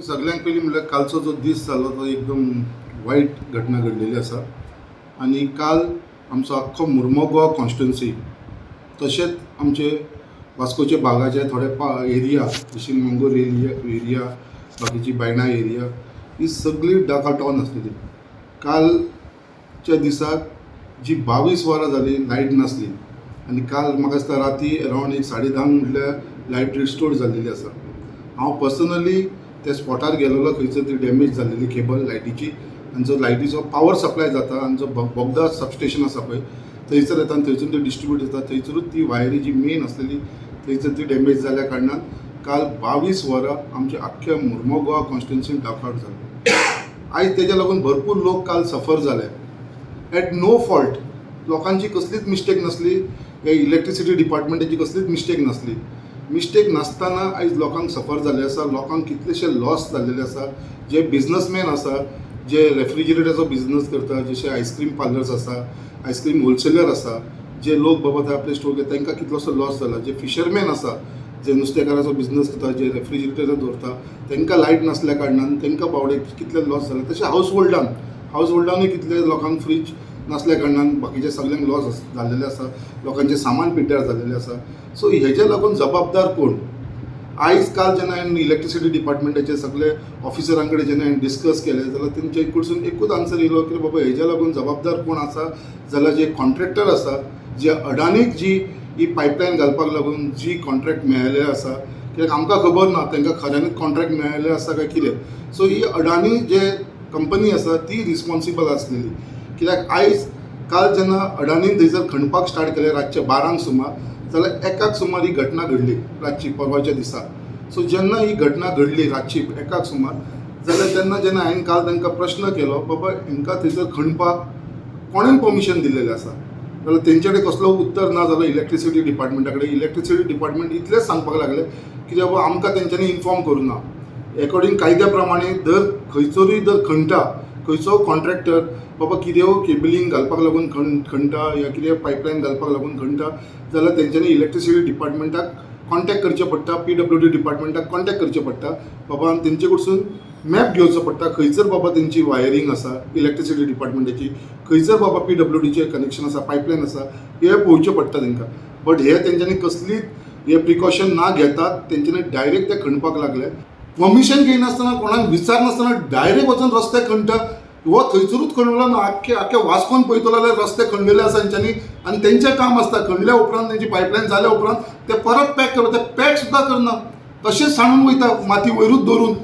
सगळ्यांत पयलीं म्हणल्यार कालचो जो दीस जालो तो एकदम वायट घटना घडलेली आसा आनी काल आमचो आख्खो मुर्मो गोवा कॉन्स्टिट्युन्सी तशेंच आमचे वास्कोचे भागाचे थोडे एरिया, जशी मंगूर एरिया, बाकीची बायणा एरिया, ही सगळी डार्क ऑन आसलेली. कालच्या दिसाक जी 22 वरां जाली लायट नासली आनी काल म्हाका दिसता राती अरावंड एक 10:30 म्हटल्यार लायट रिस्टोर जाल्लेली आसा. हांव पर्सनली त्या स्पॉटार गेलेलो, खंयसर ती डॅमेज जाल्लेली केबल लायटीची आनी जो लायटीचो पावर सप्लाय जाता आनी जो बोगदा सबस्टेशन आसा पळय, थंयसर येता आनी थंयसून ती डिस्ट्रिब्यूट जाता. थंयसरूच ती वायरी जी मेन आसलेली, थंयसर ती डॅमेज जाल्या कारणान काल 22 वरां आमच्या आख्ख्या मुर्मो गोवा कॉन्स्टिट्युन्सीन डार्क आउट जालें. आयज तेज्या लागून भरपूर लोक काल सफर जाले एट नो फॉल्ट. लोकांची कसलीच मिस्टेक नासली, हे इलेक्ट्रिसिटी डिपार्टमेंटाची कसलीच मिस्टेक नासली. मिस्टेक नासतना आयज लोकांक सफर जाल्ले आसा. लोकांक कितलेशे लॉस जाल्लेले आसा. जे बिजनसमॅन आसा, जे रेफ्रिजरेटराचो बिजनस करता, जशे आयस्क्रीम पार्लर्स आसा, आयस्क्रीम होलसेलर आसा, जे लोक बाबा थंय आपले स्टोर घेता, तांकां कितलोसो लॉस जाला. जे फिशरमॅन आसा, जे नुस्तेकाराचो बिजनस करता, जे रेफ्रिजरेटर दवरता, तांकां लायट नासल्या कारणान तांकां बावडे कितले लॉस जाले. तशें हावज होल्डानूय कितले लोकांक फ्रीज नासल्या कारणान बाकीच्या सगल्यांक लॉस जाल्लेले आसा. लोकांचें सामान पिड्ड्यार जाल्लेलें आसा. सो हेजे लागून जबाबदार कोण? आयज काल जेन्ना हांवें इलेक्ट्रिसिटी डिपार्टमेंटाचे सगळे ऑफिसरां कडेन जेन्ना हांवें डिस्कस केलें, जाल्यार तेंचे कडसून एकूच आन्सर येयलो की बाबा, हेज्या लागून जबाबदार कोण आसा जाल्यार जे कॉन्ट्रॅक्टर आसा, जे अडानीक जी ही पायपलायन घालपाक लागून जी कॉन्ट्रॅक्ट मेळ्ळेलें आसा. कित्याक आमकां खबर ना तांकां खऱ्यांनीच कॉन्ट्रॅक्ट मेळ्ळेलें आसा काय कितें. सो ही अडानी जे कंपनी आसा ती रिस्पॉन्सिबल आसलेली. कित्याक आयज काल जेन्ना अडानीन थंयसर खणपाक स्टार्ट केलें रातचे 12ंक सुमार, जाल्यार 1क सुमार ही घटना घडली रातची परवाच्या दिसा. सो जेन्ना ही घटना घडली रातची 1क सुमार जाल्यार तेन्ना जेन्ना हांवें काल तांकां प्रश्न केलो, बाबा, हांकां थंयसर खणपाक कोणेन परमिशन दिल्लेलें आसा, जाल्यार तेंचे कडेन कसलो उत्तर ना जालो इलेक्ट्रिसिटी डिपार्टमेंटा कडेन. इलेक्ट्रिसिटी डिपार्टमेंट इतलेंच सांगपाक लागलें की बाबा, आमकां तेंच्यांनी इन्फॉर्म करूं ना. एकॉर्डिंग कायद्या प्रमाणे जर खंयसरूय जर खणटा खंयचो कॉन्ट्रॅक्टर, बाबा, कितें केबलिंग घालपाक लागून खणटा या कितें पायपलायन घालपाक लागून खणटा जाल्यार तेंच्यांनी इलेक्ट्रिसिटी डिपार्टमेंटाक कॉन्टॅक्ट करचें पडटा, पीडब्ल्यूडी डिपार्टमेंटाक कॉन्टॅक्ट करचें पडटा बाबा, आनी तेंचे कडसून मॅप घेवचो पडटा, खंयसर बाबा तेंची वायरींग आसा इलेक्ट्रिसिटी डिपार्टमेंटाची, खंयसर बाबा पीडब्ल्यूडीचें कनेक्शन आसा, पायपलायन आसा, हें पळोवचें पडटा तांकां. बट हे तेंच्यांनी कसलीच हे प्रिकॉशन ना घेतात तेंच्यांनी डायरेक्ट ते खणपाक लागले. परमिशन घेयनासतना, कोणाक विचारनासतना डायरेक्ट वचून रस्ते खणटा. हो थंयसरूच खणलो ना, आख्खे आख्खे वास्कोन पळयतलो जाल्यार रस्ते खणलेले आसा तेंच्यांनी. आनी तेंचें काम आसता, खणल्या उपरांत, तेंची पायपलायन जाल्या उपरांत ते परत पॅक करता. ते पॅक सुद्दां करना, तशेंच सांडून वयता माती वयरूच दवरून.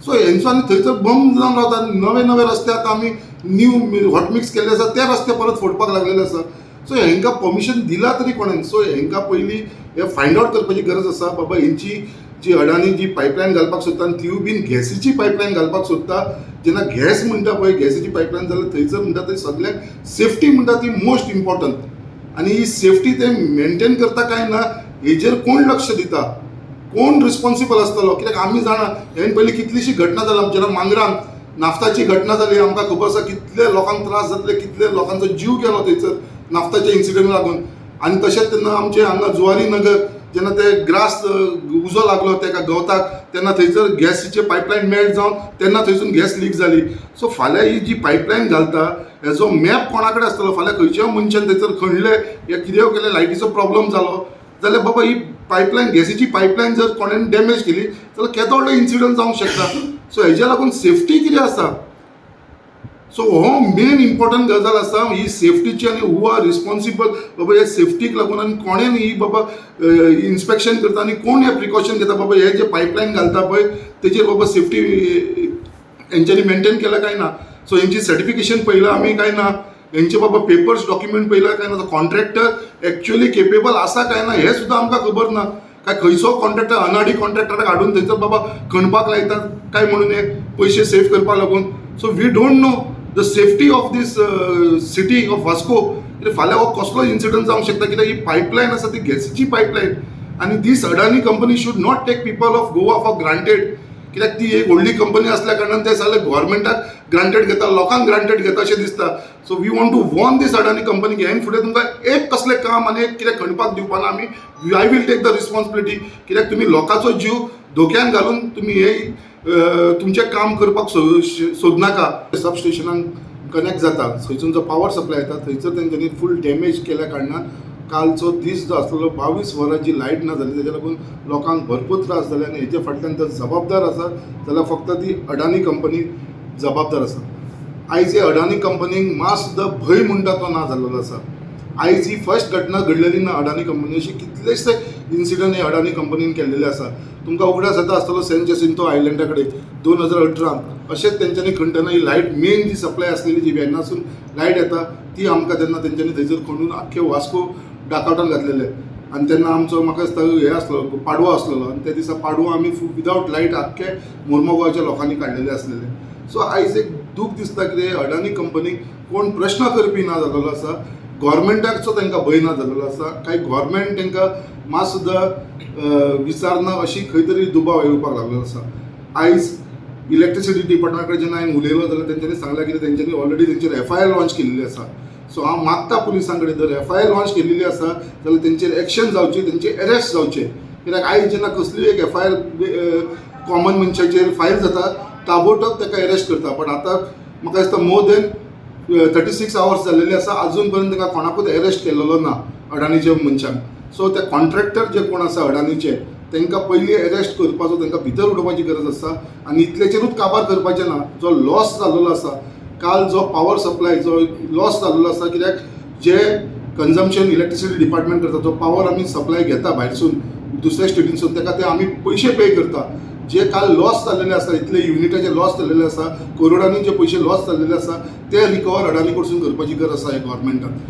सो हेंचो आनी थंयसर बंद जावन रावता. नवे नवे रस्ते आतां आमी न्यू हॉटमिक्स केल्ले आसा, ते रस्ते परत फोडपाक लागलेले आसा. सो हेंकां परमिशन दिला तरी कोणेन? सो हेंकां पयलीं हें फायंड आवट करपाची गरज आसा. बाबा, हेंची जी अडानी जी पायपलायन घालपाक सोदता आनी तिवूय बीन गॅसीची पायपलायन घालपाक सोदता, जेन्ना गॅस म्हणटा पळय, गॅसीची पायपलायन जाल्यार थंयसर म्हणटा थंय सगळ्यांक सेफ्टी म्हणटा ती मोस्ट इम्पॉर्टंट. आनी ही सेफ्टी ते मेंटेन करता काय ना, हेजेर कोण लक्ष दिता? कोण रिस्पॉन्सिबल आसतलो? कित्याक आमी जाणा, हेन पयलीं कितलीशी घटना जाल्या. जेन्ना मांगरान नाफ्ताची घटना जाली, आमकां खबर आसा कितले लोकांक त्रास जातले, कितले लोकांचो जीव गेलो थंयसर नाफ्ताच्या इन्सिडंट लागून. आनी तशेंच तेन्ना आमचे हांगा जुवारी नगर जेन्ना ते ग्रास उजो लागलो तेका गवताक, तेन्ना थंयसर गॅसीचे पायपलायन मेल्ट जावन तेन्ना थंयसून गॅस लीक जाली. सो फाल्यां ही जी पायपलायन घालता, हेजो मॅप कोणा कडेन आसतलो? फाल्यां खंयच्याय मनशान थंयसर खणलें या कितेंय केलें, लायटीचो प्रॉब्लम जालो जाल्यार बाबा, ही पायपलायन, गॅसीची पायपलायन जर कोणेन डॅमेज केली जाल्यार केदो व्हडलो इन्सिडंट जावंक शकता. सो हेज्या लागून सेफ्टी कितें आसा, सो हो मेन इम्पॉर्टंट गजाल आसा ही सेफ्टीची. आनी हू आर रिस्पॉन्सिबल बाबा हे सेफ्टीक लागून? आनी कोणेन ही बाबा इन्स्पेक्शन करता आनी कोण हे प्रिकॉशन घेता? बाबा, हे जे पायपलायन घालता पळय, तेजेर बाबा सेफ्टी हेंच्यांनी मेंटेन केला काय ना? सो हेंची सर्टिफिकेशन पळयलां आमी काय ना? हेंचे बाबा पेपर्स डॉक्युमेंट पळयला काय ना? कॉन्ट्रॅक्टर एक्च्युअली केपेबल आसा काय ना, हें सुद्दां आमकां खबर ना. काय खंयचो कॉन्ट्रॅक्टर, अनाडी कॉन्ट्रॅक्टराक हाडून थंयसर बाबा खणपाक लायतात काय म्हणून हे पयशे सेव करपाक लागून. So we don't know the safety of this city of Vasco. कित्याक फाल्यां हो कसलो इन्सिडंट जावंक शकता. कित्याक ही पायपलायन आसा ती गॅसीची पायपलायन आनी this Adani company should not take people of Goa for granted. कित्याक ती एक व्हडली कंपनी असल्या कारणान ते सगळे गव्हर्मेंटाक ग्रांटेड घेता, लोकांक ग्रांटेड घेता अशें दिसता. So we want to warn this Adani company की हेन फुडें तुमकां एक कसलें काम आनी एक कितें खणपाक दिवपाना आमी. I will take the responsibility. कित्याक तुमी लोकांचो जीव धोक्यान घालून तुमी हे तुमचें काम करपाक सोदनाका. सब स्टेशनाक कनेक्ट जाता थंयसून जो पावर सप्लाय येता थंयसर तेंच्यांनी फूल डॅमेज केल्या कारणान कालचो दीस जो आसलेलो, 22 वरां जी लायट ना जाली, तेज्या लागून लोकांक भरपूर त्रास जाले. आनी हेजे फाटल्यान जर जबाबदार आसा जाल्यार फक्त ती अडानी कंपनी जबाबदार आसा. आयज हे अडानी कंपनीक मात सुद्दां भंय म्हणटा तो ना जाल्लो आसा. आयज ही फर्स्ट घटना घडलेली ना अडानी कंपनी. अशी कितलेशे इन्सिडंट हे अडानी कंपनीन केल्लेले आसा. तुमकां उगडास येता आसतलो, सेंट जेसिंतो आयलंडा कडेन 2018त अशेंच तेंच्यांनी खणटना ही लायट मेन जी सप्लाय आसलेली, जी वेर्नासून लायट येता, ती आमकां तेन्ना तेंच्यांनी थंयसर खणून आख्खे वास्को डाकावटान घातलेले. आनी तेन्ना आमचो म्हाका दिसता हे आसलो, पाडवो आसलेलो, आनी त्या दिसा पाडवो आमी विदावट लायट आख्खे मुर्मगांवच्या लोकांनी काडलेले आसलेले. सो आयज एक दूख दिसता कितें, अडानी कंपनीक कोण प्रश्न करपी ना जाल्लो आसा. गव्हर्मेंटाचो तांकां भंय ना जाल्लो आसा. काय गव्हर्मेंट तांकां मात सुद्दां विचारना अशी खंय तरी दुबाव येवपाक लागलेलो आसा. आयज इलेक्ट्रिसिटी डिपार्टमेंटा कडेन जेन्ना हांवें उलयलो जाल्यार तेंच्यांनी सांगलें कितें, तेंच्यांनी ऑलरेडी तेंचेर एफआयआर लॉन्च केल्ली आसा. सो हांव मागता पुलिसां कडेन, जर एफआयआर लॉन्च केल्ली आसा जाल्यार तेंचेर एक्शन जावची, तेंचे अरेस्ट जावचे. कित्याक आयज जेन्ना कसलीय एक एफआयआर कॉमन मनशाचेर फायल जाता, ताबडतोब ताका अरेस्ट करता. पण आतां म्हाका दिसता मोर देन 36 आवर्स जाल्लेले आसा, अजून पर्यंत ताका कोणाकूच अरेस्ट केल्लो ना अडानीच्या मनशांक. सो ते कॉन्ट्रॅक्टर जे कोण आसा अडानीचे, तांकां पयलीं अरेस्ट करपाचो, तांकां भितर उडोवपाची गरज आसा. आनी इतल्याचेरूच काबार करपाचें ना. जो लॉस जाल्लो आसा काल, जो पावर सप्लाय जो लॉस जाल्लो आसा, कित्याक जे कन्जम्पशन इलेक्ट्रिसिटी डिपार्टमेंट करता, जो पावर आमी सप्लाय घेता भायरसून, दुसऱ्या स्टेटीनसून, ताका ते आमी पयशे पे करता. जे काल लॉस जाल्लेले आसा, इतले युनिटाचे लॉस जाल्लेले आसा, करोडांनी जे पयशे लॉस जाल्लेले आसा, ते रिकवर अडानी कडसून करपाची गरज आसा ह्या गव्हर्मेंटान.